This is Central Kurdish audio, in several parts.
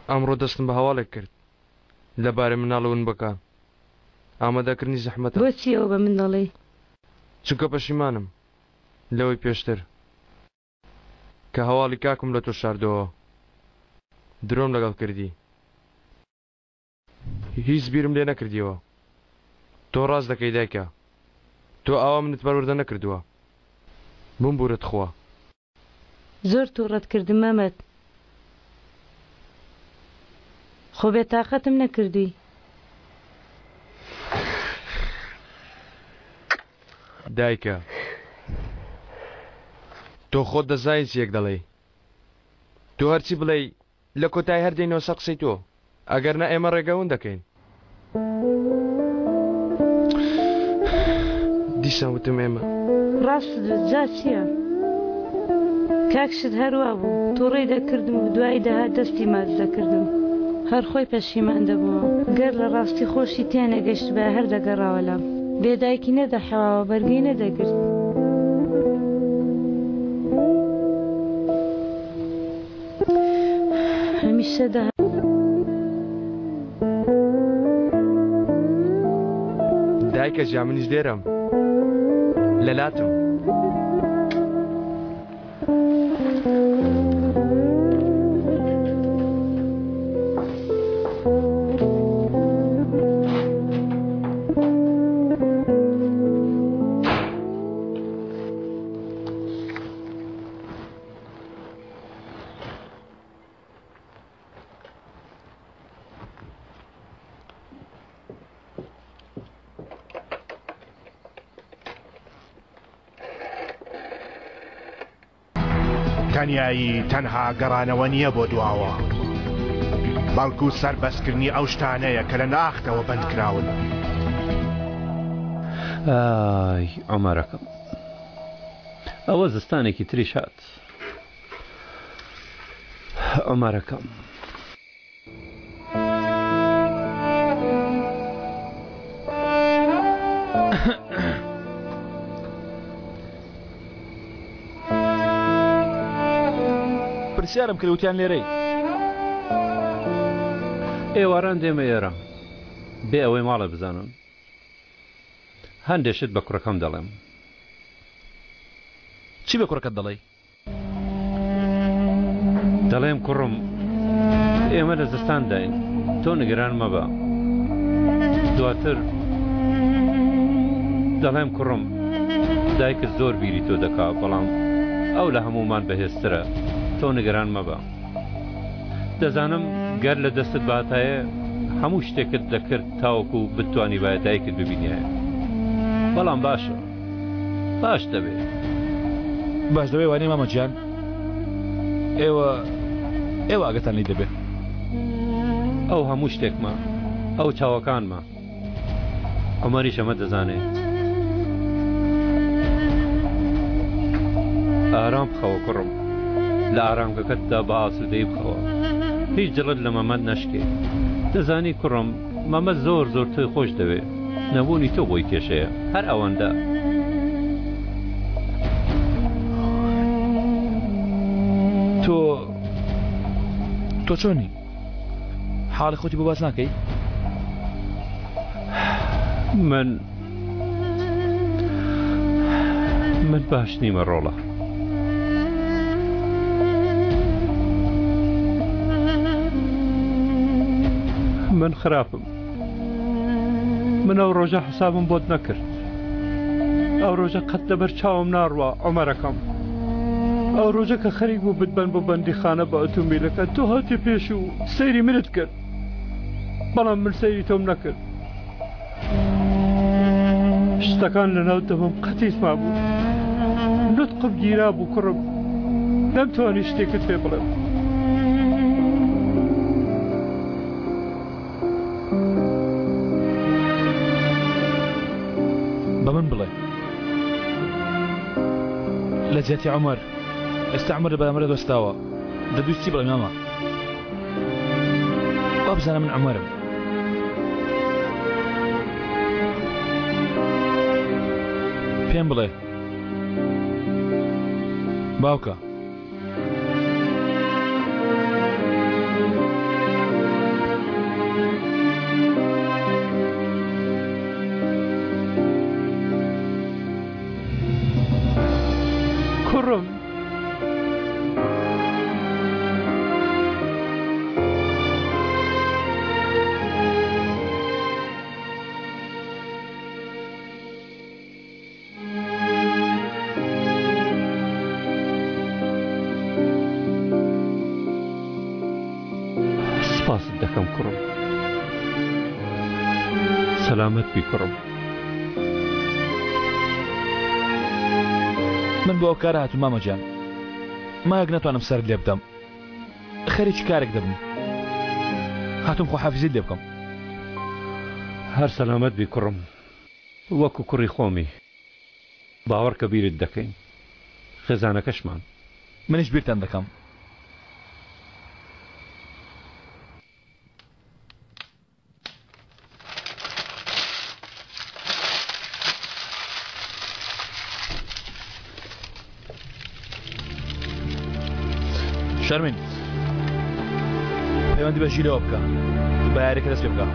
ئەمڕۆ دەستم بە هەواڵێک کرد لەبارەی مناڵە ونبەکان. ئامادەکردنی زەحمەتە. بۆچی ئەوە بە من دەڵێی؟ چونکە پەشیمانم لەوەی پێشتر کە هەواڵی کاکم لە تۆ شاردەوە درۆم لەگەڵ کردی. هیچ بیرم لێ نەکردیەوە. تۆ ڕاست دەکەی دایکە. تۆ ئاوا منت پەروەردە نەکردووە. بمبورە تخوا. زۆر توڕەت کردم مەمەد. خۆ بێتاقەتم نەکردووی. دایکە تۆ خۆت دەزانی چیەک دەڵێی. تۆ هەرچی بڵێی لە کۆتایی هەر دێینەوە سەر قسەی تۆ. ئەگەر نا ئێمە ڕێگە ون دەکەین. دیسان وتم ئێمە. ڕاستت وت جا چییە؟ کاک شت هەر وا بوو توڕەی دەکردم و دوایی دەهات دەستی ماچ دەکردم هەر خۆی پەشیمان دەبۆوە گەر لە ڕاستی خۆشی تێنەگەشتبایە هەر دەگەڕاوە لام بێ دایکی نەدەحەواوە بەرگەی نەدەگرت. هەمیشە دە. دایکە جا منیش لێرەم لەلاتم. تەنیایی تەنها گەڕانەوە نییە بۆ دواوە، بەڵکو سەربەستکردنی ئەو شتانەیە کە لە ناختەوە بەندکراون. ئای عومەرەکەم ئەوە زستانێکی تریش هات. عومەرەکەم. پرسیارم کرد وتیان لێرەی. ئێواران دێمە ئێرە بێ ئەوەی ماڵێ بزانن. هەندێ شت بە کوڕەکەم دەڵێم. چی بە کوڕەکەت دەڵێی؟ دەڵێم کوڕم ئێمە لە زستانداین تۆ نیگەران مەبە. دواتر دەڵێم کوڕم دایکت زۆر بیری تۆ دەکا بەڵام ئەو لە هەموومان بەهێزترە تۆ نیگەران مەبە. دەزانم گەر لە دەستت باتایە هەموو شتێکت دەکرد تاوەکو بتوانیبایە دایکت ببینیایە بەڵام باشە باش دەبێ. باش دەبێ وانیە مامە گیان؟ ئێوە ئێوە ئاگاتان لێی دەبێ. ئەو هەموو شتێکمە ئەو چاوەکانمە. عومەریش ئەمە دەزانێ. ئارام بخەوە کوڕم، لە ئارامگەکەتدا بە ئاسوودەیی بخەوە. هیچ دڵت لە مەمەد نەشکێ. دەزانی کوڕم، مەمەد زۆر زۆر تۆی خۆش دەوێ. نەبوونی تۆ بۆی کێشەیە. هەر ئەوەندە. تۆ تۆ چۆنی؟ حاڵی خۆتی بۆ باس ناکەی؟ من من باش نیمە ڕۆڵە. من خراپم من ئەو ڕۆژە حسابم بۆت نەکرد ئەو ڕۆژە قەت لەبەر چاوم ناڕوا عمەرەکەم ئەو ڕۆژە کە خەریک بوو بتبەن بۆ بەندیخانە بە ئۆتۆمبیلەکە تۆ هاتی پێش و سەیری منت کرد بەڵام من سەیری تۆم نەکرد شتەکان لەناو دەمم قەتیس مابوو نوتقم گیرا بوو کوڕم نەمتوانی شتێکت پێ بڵێم. بە من بڵێ لە جیاتی عومەر ئێستا عومەر لە بەرامبەرت وەستاوە دەبوی چی بڵێ مامە وابزانە من عومەرم پێم بڵێ باوکە. کوڕم. سپاست دەکەم کوڕم. سەلامەت بی کوڕم. من بۆ ئەو کارە هاتووم مامە گیان. مایەک ناتوانم سەرت لێ بدەم. خەریکی کارێک دەبم. هاتووم خواحافیزیت لێ بکەم. هەر سەلامەت بی کوڕم. وەکو کوڕی خۆمی. باوەڕکە بیرت دەکەین. خێزانەکەشمان. منیش بیرتان دەکەم. شەرمین پەیوەندی بە ژیرەوە بکە بە یاریەکە دەست پێ بکە.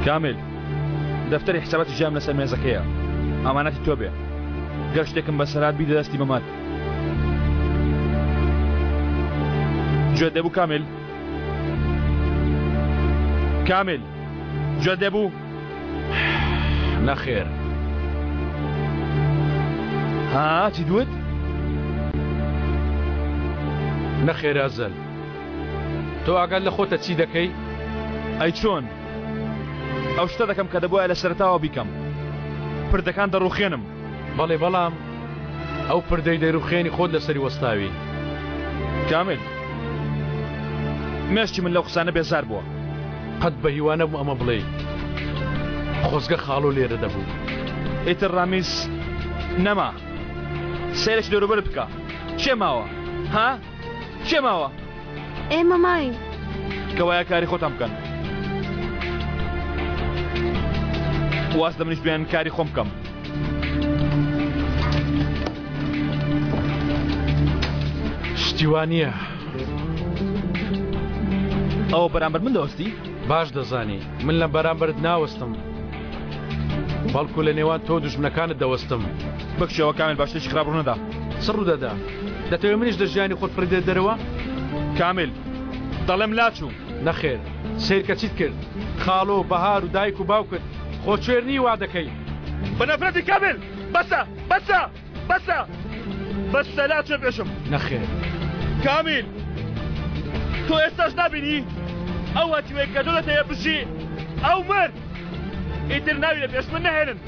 کامیل دەفتەری حساباتی ژیانم لەسەر مێزەکەیە ئامانەتی تۆ بێ گەر شتێکم بەسەرات بیدە دەستی مەمات گوێت لێبوو کامیل کامیل گوێت لێبوو نەخێر ها چی دوت نەخێر ئەزەل تۆ ئاگات لە خۆتە چی دەکەی؟ ئەی چۆن؟ ئەو شتە دەکەم کە دەبوایە لە سەرەتاوە بیکەم. پردەکان دەڕوخێنم. بەڵێ بەڵام ئەو پردەی دەیڕوخێنی خۆت لەسەری وەستاوی. کامیل، مێشکی من لەو قسانە بێزار بووە. قەت بە هیوا نەبووم ئەمە بڵێی. خۆزگە خاڵۆ لێرە دەبوو. ئیتر ڕامیز نەما. سەیرێکی دەوروبەرت بکە. کێ ماوە؟ ها؟ کێ ماوە؟ ئێمە ماوین. کەوایە کاری خۆتان بکەن. واز لە منیش بێن کاری خۆم بکەم. شتی وا نییە. ئەوە بەرامبەر من دەوەستی؟ باش دەزانی من لە بەرامبەرت ناوەستم بەڵکو لە نێوان تۆ دوژمنەکانت دەوەستم. بکشەوە کامل با شتێکی خراپ ڕوونەدا. چ ڕوودەدا؟ دەتەوێ منیش لە ژیانی خۆت فڕیدە دەرەوە؟ کامیل، دەڵێم لاچوو. نەخێر، سەیرکە چیت کرد؟ خاڵۆ، بەهار و دایک و باوکت، خۆ کوێر نی وا دەکەی؟ بە نەفرەتی کامیل! بەسە! بەسە! بەسە! بەسە لاچۆ پێشم. نەخێر. کامیل، تۆ ئێستاش نابینی؟ ئەو هەتیوەی کە تۆ دەتەوێ بژی، ئەو مرد! ئیتر ناوی لە پێش من نەهێنن.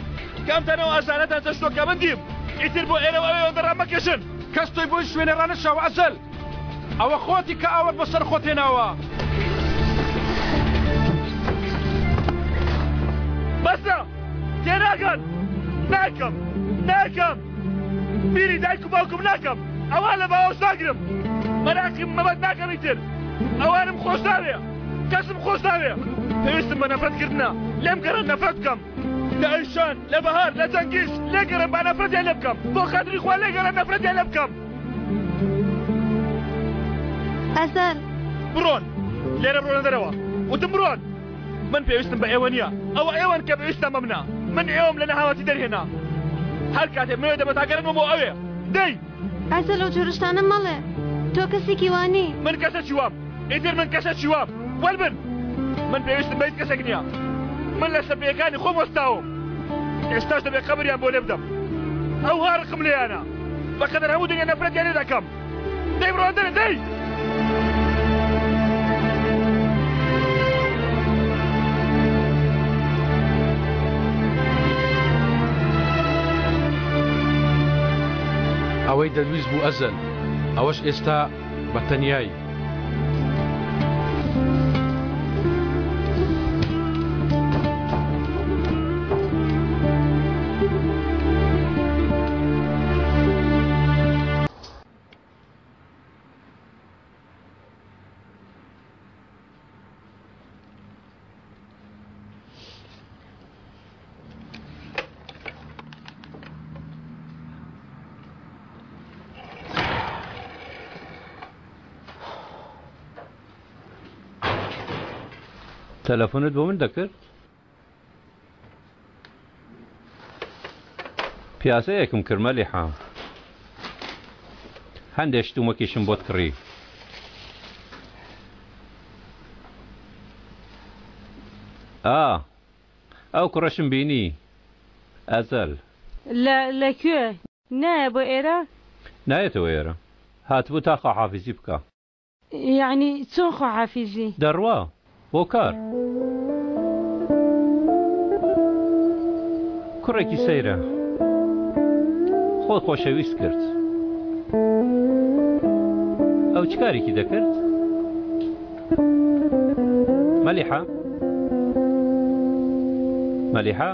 کامتان ئەو ئازارەتان چەشتووە کە من دیم؟ ئیتر بۆ ئێرە و ئەوێ ئەوەندە ڕامەکێشن. کەس تۆی بۆ هیچ شوێنێ ڕانەکشاوە ئەزەل. ئەوە خۆتی کە ئاوت بەسەر خۆت هێناوە. بەسە! تێناگەن! نایکەم! نایکەم! بیری دایک و باوکم ناکەم! ئەوان لە باوەش ناگرم! مەراقی مەمەد ناکەم ئیتر! ئەوانم خۆش ناوێ! کەسم خۆش ناوێ! پێویستم بە نەفرەت کردنە! لێم گەڕێن نەفرەت بکەم! لە ئەیشان، لە بەهار، لە جەنگیز، لێگەڕێن با نەفرەتیان لێ بکەم! بۆ خاتری خوا لێگەڕێن نەفرەتیان لێ بکەم! ئەزەل. بڕۆن لێرە بڕۆنە دەرەوە وتم بڕۆن من پێویستم بە ئێوە نییە ئەوە ئێوەن کە پێویستان بە منە من ئێوەم لە نەهامەتی دەرهێنا هەر کاتێ بمەوێ دەمەتاگەرنەوە بۆ ئەوێ دەی ئەزەل ئەو جۆرە شتانە مەڵێ تۆ کەسێکی وانی. من کەسێکی وام ئیتر من کەسێکی وام وەربن من پێویستم بە هیچ کەسێک نییە من لەسەر پێیەکانی خۆم وەستاوم ئێستاش دەبێ قەبریان بۆ لێ بدەم ئەوها ڕقم لێیانە بەقەدەر هەموو دنیا نەفرەتیان لێ دەکەم دەی بڕۆن دەرێ دەی. ئەوەی دەتویست بوو ئەزەل ئەوەش ئێستا بە تەنیایی. تەلەفۆنت بۆ من دەکرد؟ پیاسەیەکم کرد مەلیحە. هەندێ شتومەکیشم بۆت کڕی. ئا، ئەو کوڕەشم بینی. ئەزەل. لە لە کوێ؟ نایە بۆ ئێرە؟ نایەتەوە ئێرە. هاتبوو تا خواحافیزی بکا. یەعنی چۆن خواحافیزی؟ دەڕوا بۆ کار. کوڕێکی سەیرە. خۆی خۆشەویست کرد. ئەو چ کارێکی دەکرد؟ مەلیحە؟ مەلیحە؟